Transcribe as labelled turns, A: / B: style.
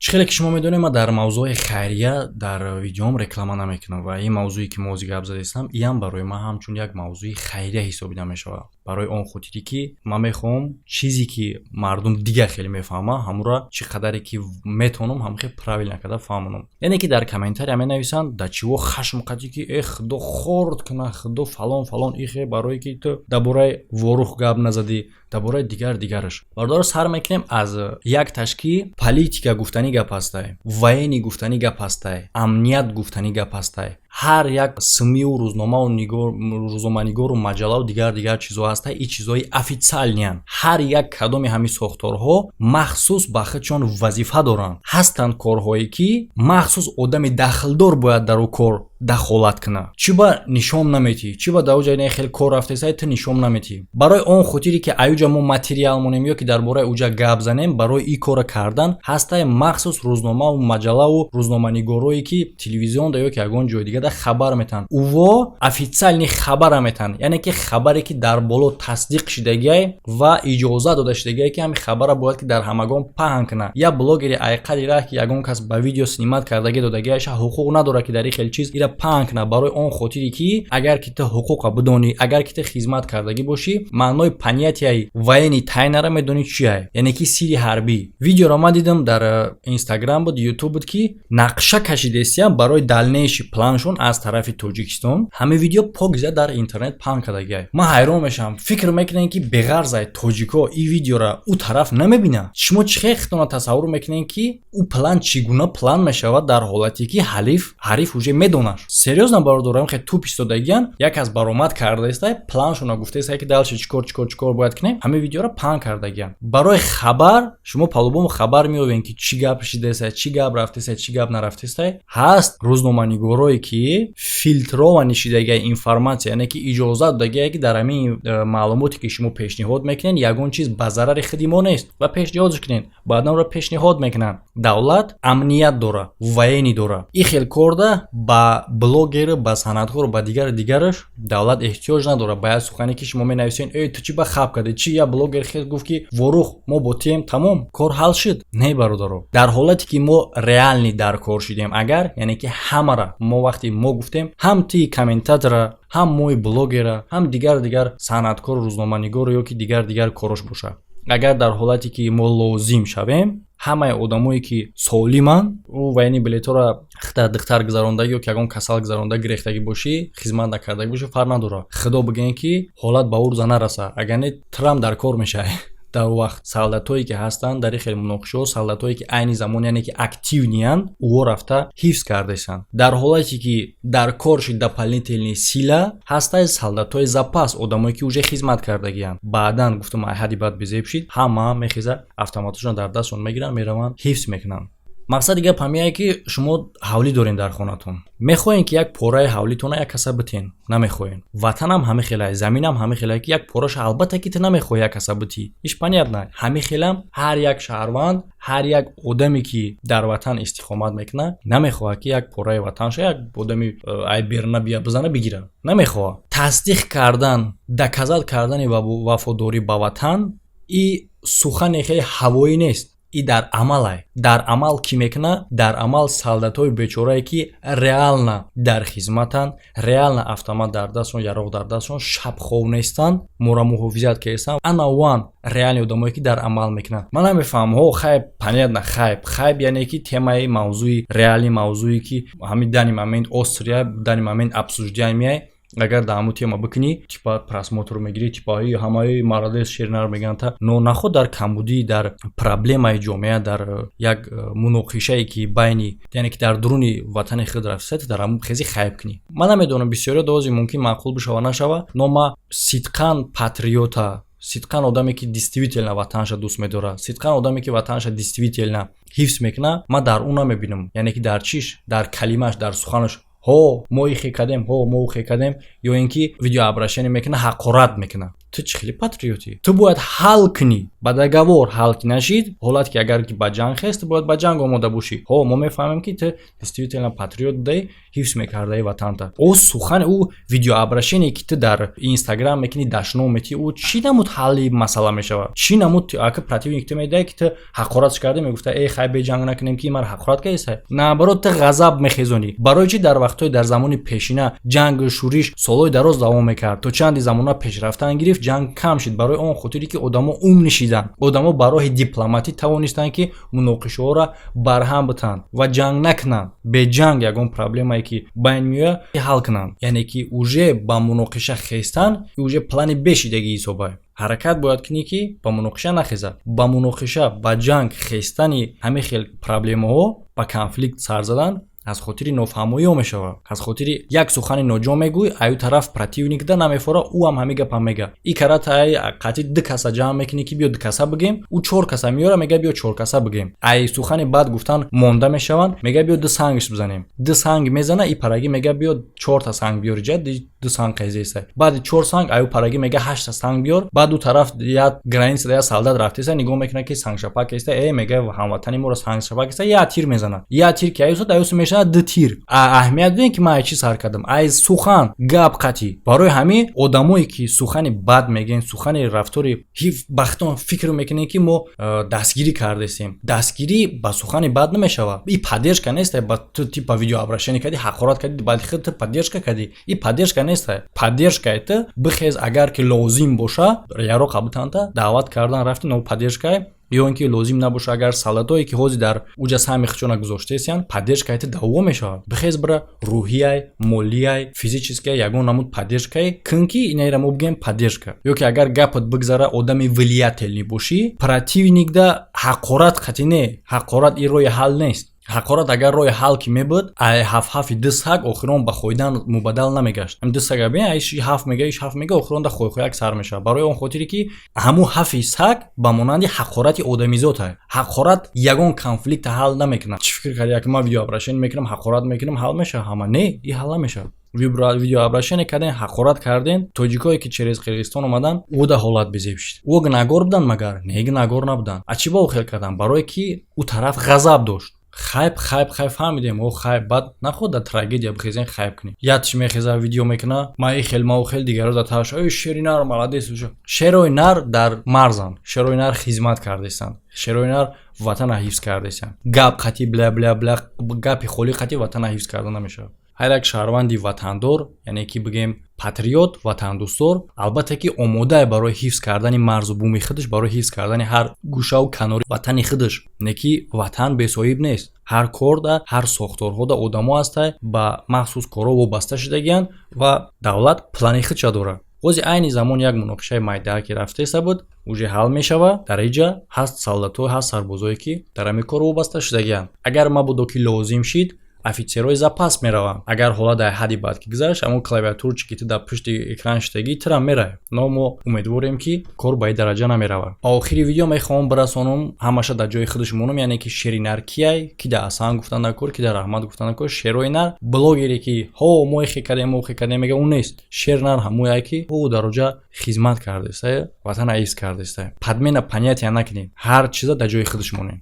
A: Чӣ хеле ки шумо медонед, ман дар мавзӯи хайрия дар видеоам реклама намекунам ва ин мавзӯе, ки мо ҳозир гап задистам, иам барои ман ҳамчун як мавзӯи хайрия ҳисобида мешавад, барои он хотире ки ман мехоҳам чизе, ки мардум дигар хеле мефаҳмад, ҳамура чӣ қадаре ки метавонам, ҳам хел правильно карда фаҳмонам. Яъне ки дар комментария менависанд: да чиво хашм қатӣ, ки э, худо хорд куна, худо фалон фалон, ихе, барое ки ту дар бораи Ворух гап назадӣ, дар бораи дигар дигараш. Бародаро, сар мекунем аз якташ, ки политика гуфтанӣ гап ҳастай, военный гуфтанӣ гап ҳастай, амният гуфтанӣ гап ҳастай. Ҳар як СМИу рӯзномау рӯзноманигору маҷаллаву дигар дигар чизҳо ҳастай. Ин чизҳои официальный анд. Ҳар як кадоми ҳамин сохторҳо махсус ба худшон вазифа доранд. Ҳастанд корҳое, ки махсус одами дахлдор бояд дар ӯ кор дахолат кунад. Чӣ ба нишон наметӣ? Чӣ ба дар оҷа не хеле кор рафтесай, ту нишон наметӣ? Барои он хотире ки аюҷа мо материал монем ё ки дар бораи уҷа гап занем, барои ин корро кардан ҳастай махсус рӯзномаву маҷаллаву рӯзноманигорое, ки телевизионда ё ки ягон ҷои дигар хабар метаҳанд. Уво официальный хабара метаҳанд, яъне ки хабаре, ки дар боло тасдиқ шидагиай ва иҷоза дода шидагиай, ки ҳамин хабара бояд ки дар ҳамагон паҳн кунад. Як блогери айқади раҳ, ки ягон кас ба видео снимать кардагӣ додагиаша, ҳуқуқ надорад, ки дар ин хел чиз ира паҳн кунад, барои он хотире ки агар ки ту ҳуқуқа бидонӣ, агар ки ту хизмат кардагӣ бошӣ, маънои понятияи военный тайнара медонӣ чиай, яъне ки сирри ҳарбӣ. Видеоро ман дидам, дар Инстаграм буд, Ютуб буд, ки нақша кашидестиям барои дальнейший планшон аз тарафи Тоҷикистон. Ҳамин видео покза дар интернет паҳн кардагиай. Ман ҳайрон мешавам. Фикр мекунем, ки беғарзай тоҷико ин видеора ӯ тараф намебинад. Шумо чӣ хел хитона тасаввур мекунем, ки ӯ план чӣ гуна план мешавад, дар ҳолате ки ҳалиф ҳариф уже медонад? Серьёзно, бародарам, хел туп истодагиян, як аз баромад кардаистай, планшона гуфтаистай, ки дальше чӣ кор, чӣ кор, чӣ кор бояд кунем. Ҳамин видеоро паҳн кардагиян барои хабар. Шумо по-любому хабар меёбем, ки чӣ гап шидаистай, чӣ гап рафтаистай, чӣ гап нарафтаистай. Ҳаст рӯзноманигорое, ки фильтрование шидагиа информация, яъне ки иҷозат додагия, ки дар ҳамин маълумоте, ки шумо пешниҳод мекунед, ягон чиз ба зарари худи мо нест ва пешниҳодш кунед. Баъдан ро пешниҳод мекунанд. Давлат амният дора, военный дора. Ин хел корда ба блогеру, ба санъаткору, ба дигару дигараш давлат эҳтиёҷ надорад. Ба як сухане, ки шумо менависед: «Эй, ту чӣ ба хаб кардӣ? Чи як блогер хел гуфт, ки Ворух мо бо тием, тамом, кор ҳал шуд». Не, бародаро, дар ҳолате ки мо реально дар кор шидем, агар, яъне ки ҳамара мо, вақте мо гуфтем, ҳам ти комментатора, ҳам мои блогера, ҳам дигар дигар санъаткору рӯзноманигору ё ки дигар дигар корош бошад, агар дар ҳолате ки мо лозим шавем, ҳамаи одамое, ки солиманд, ӯ военный билетҳоро хита духтар гузарондагӣ ё ки ягон касал гузаронда гирехтагӣ бошӣ, хизмат накардагӣ бошӣ, фарқ надорад. Худо бигӯем, ки ҳолат ба ӯ рӯза нараса, агар не, трам дар кор мешавӣ. Дар вақт солдатое, ки ҳастанд дар ин хел муноқишаҳо, солдатое, ки айни замон, яъне ки активный анд, ӯҳо рафта ҳифз кардаистанд. Дар ҳолате ки дар кор шид дополнительный сила, ҳастай солдатҳои запас, одамое, ки уже хизмат кардагианд. Баъдан гуфтам, айҳади баъд безеб шид, ҳама мехеза, автоматашон дар дастшон мегиранд, мераванд, ҳифз мекунанд. Мақсади гап ҳамияе, ки шумо ҳавлӣ дорем дар хонатон, мехоҳем, ки як пораи ҳавлитона як каса битен? Намехоҳем. Ватанам ҳамин хелае, заминам ҳамин хелае, ки як пораша, албатта, ки ту намехоҳӣ як каса битӣ, иш понятно. Ҳамин хелам ҳар як шаҳрванд, ҳар як одаме, ки дар ватан истиқомат мекунад, намехоҳад, ки як пораи ватанша як одами ай берна бия бизана, бигира. Намехоҳад. Тасдиқ кардан, доказать кардани вафодорӣ ба ватан и сухане хеле ҳавоӣ нест, и дар амалай. Дар амал кӣ мекунад? Дар амал солдатҳои бечорае, ки реально дар хизматанд, реально автомат дар дастшон, яроқ дар дастшон, шабхоб нестанд, моро муҳофизат кардастанд. Ана ван реальный одамое, ки дар амал мекунанд. Ман намефаҳмам. Ҳо, хайп, понятно, хайп, хайп, яъне ки темаи мавзӯи реальный, мавзӯе, ки ҳамин данный момент острый, данный момент обсуждаемый. Агар дар ҳамун тема бикунӣ, типа просмотр мегирӣ, типа ҳамаи молодец, шернар мегӯянд та. Но наход дар камбудӣ, дар проблемаи ҷомеа, дар як муноқишае, ки байни, яъне ки дар дуруни ватани худ рафтаста, дар ҳамун хези хайп кунӣ. Ман намедонам, бисёриё дози мумкин маъқул бишава, нашава, но ма сидқан патриота, сидқан одаме, ки действительно ватанша дӯст медорад, сидқан одаме, ки ватанша действительно ҳифз мекунад, ман дар ӯ намебинам, яъне ки дар чиш, дар калимааш, дар суханаш: «Ҳо, мо ихе кардем, ҳо, мо ухе кардем», ё ин ки видеообращение мекунад, ҳақорат мекунад. Ту чӣ хеле патриотӣ? Ту бояд ҳал кунӣ, ба договор ҳал ки нашид, ҳолат ки агар ки ба ҷанг хест, ту бояд ба ҷанг омода бошӣ. Ҳо, мо мефаҳмем, ки ту действительно патриот будаи, ҳифз мекардаи ватанта. О сухан, ӯ видеообращение, ки ту дар Инстаграм мекунӣ, дашном метӣ, ӯ чӣ намуд ҳалли масъала мешавад? Чӣ намуд? Ака, противник ту медиҳад, ки ту ҳақоратш карда, мегуфта: «Э, хай, беҷанг накунем», ки мара ҳақорат кардеса. Наоборот, ту ғазаб мехезонӣ. Барои чӣ дар вақтҳои, дар замони пешина ҷангу шӯриш солҳои дароз давом мекард, то чанди замона пешрафтан гирифт, ҷанг кам шид? Барои он хотире ки одамо ум нишиданд, одамо ба роҳи дипломатӣ тавонистанд, ки муноқишаҳоро барҳам битанд ва ҷанг накунанд. Беҷанг ягон проблемае ки байн меояд, ҳал кунанд. Яъне ки уже ба муноқиша хестан, уже плани бешидагӣ ҳисобай. Ҳаракат бояд кунӣ, ки ба муноқиша нахезад. Ба муноқиша, ба ҷанг хестани ҳамин хел проблемаҳо, ба конфликт сар задан аз хотири нофаҳмоиҳо мешавад. Аз хотири як сухани ноҷо мегӯй, аю тараф противник да намефора, ӯ ҳам ҳамин гапа мега. И карата ай қатъи ду каса ҷамъ мекунӣ, ки биё ду каса бигем, ӯ чор каса меёра, мега: «Биё чор каса бигем». Ай сухани бад гуфтан монда мешаванд, мега: «Биё ду сангш бизанем». Ду санг мезана, и парагӣ мега: «Биё чорта санг биёр, иҷа ду санг қезеса». Баъди чор санг аю парагӣ мега: «Ҳашта санг биёр». Баъд ӯ тараф як граница да як солдат рафтеса, нигоҳ мекунад, ки сангшапак еста. Э, мега, ҳамватани моро сангшапак еста. Як тир мезанад, як тир ки аюсад, аюса мешавад ду тир. Аҳамият додем, ки ман ай чӣ сар кардам? Ай сухан, гап қатӣ. Барои ҳамин одамое ки сухани бад мегӯянд, сухани рафтори бахтон, фикр мекунем, ки мо дастгирӣ кардесем. Дастгирӣ ба сухани бад намешавад. И поддержка нест. Ба ту типа видеообращение кардӣ, ҳақорат кардӣ, баъди худ ту поддержка кардӣ, и поддержка нест. Поддержка ту бихез, агар ки лозим боша, яроқа битанта даъват кардан рафти, но поддержка ё ин ки лозим набоша, агар солдатое ки ҳозир дар уҷа саҳми худшона гузоштаесиянд, поддержка ти давом мешавад. Бихез, бира, рӯҳияй, молияй, физическая, ягон намуд поддержка е кун, ки инаира мо бигӯем поддержка. Ё ки агар гапат бигзара, одами влиятельный бошӣ, противник да ҳақорат қатӣ не. Ҳақорат ин роҳи ҳал нест. Ҳақорат агар роҳи ҳал ки мебуд, ай ҳаф-ҳафи ду саг охирон ба хойдан мубаддал намегашт. Ҳам ду сага бин, ай ҳаф мега, иш ҳаф мега, охирон да хойхояк сар мешавад. Барои он хотире ки ҳамун ҳафи саг ба монанди ҳақорати одамизота. Ҳақорат ягон конфликта ҳал намекунад. Чӣ фикр карди, як ман видеообращение мекунам, ҳақорат мекунам, ҳал мешавад ҳама? Не, и ҳал намешавад. Видеообращение карден, ҳақорат карден, тоҷикое ки через Қирғизистон омадан, ӯ да ҳолат безеб шид. Ӯ гунаҳгор буданд магар? Не, гунаҳгор набуданд. А чӣ ба ӯ хел карданд? Барое ки ӯ тараф ғазаб дошт. Хайп, хайп, хайп, фаҳмидем. О, хайп баъд наход дар трагедия бихезен, хайп кунем. Ятш мехеза, видео мекуна: «Ма и хел, ма ӯ хел». Дигаро да таш: «Ой, шери нар, молодец». Шерои нар дар марзанд, шерои нар хизмат кардестанд, шерои нар ватана ҳифз кардестанд. Гап қатӣ, бля бля бля, гапи холӣ қатӣ ватана ҳифз карда намешавад. Ҳар як шаҳрванди ватандор, яъне ки бигӯем патриот, ватандӯстдор, албатта ки омодае барои ҳифз кардани марзу буми худаш, барои ҳифз кардани ҳар гӯшаву канори ватани худаш. Не ки ватан бесоҳиб нест. Ҳар корда, ҳар сохторҳода одамо ҳастанд, ба махсус корҳо вобаста шудагианд ва давлат плани худша дорад. Бози айни замон як муноқишаи майдаа ки рафтеса буд, уже ҳал мешавад. Дар иҷа ҳаст солдатҳо, ҳаст сарбозое, ки дар ҳамин кор вобаста шудагианд. Агар мабодо ки лозим шид, офитсерҳои запас мераванд. Агар ҳолат дар ҳадди бад ки гузашт, ҳамон клавиатурчи, ки ту дар пушти экран шудагӣ, тирам меравад. Но мо умедворем, ки кор ба ин дараҷа намеравад. Охири видео мехоҳам бирасонам: ҳамаша дар ҷои худаш монам. Яъне ки шери нар кияй? Ки дар асан гуфтан дар кор, ки дар раҳмат гуфтан дар кор. Шерои нар блогере, ки ҳо, мо ихе кардем, мо ихе кардем, мега, ӯ нест. Шер нар ҳамое, ки ӯ дар оҷа хизмат кардеста, ватана ҳифз кардеста. Подмена понятия накунем, ҳар чиза дар ҷои худаш монем.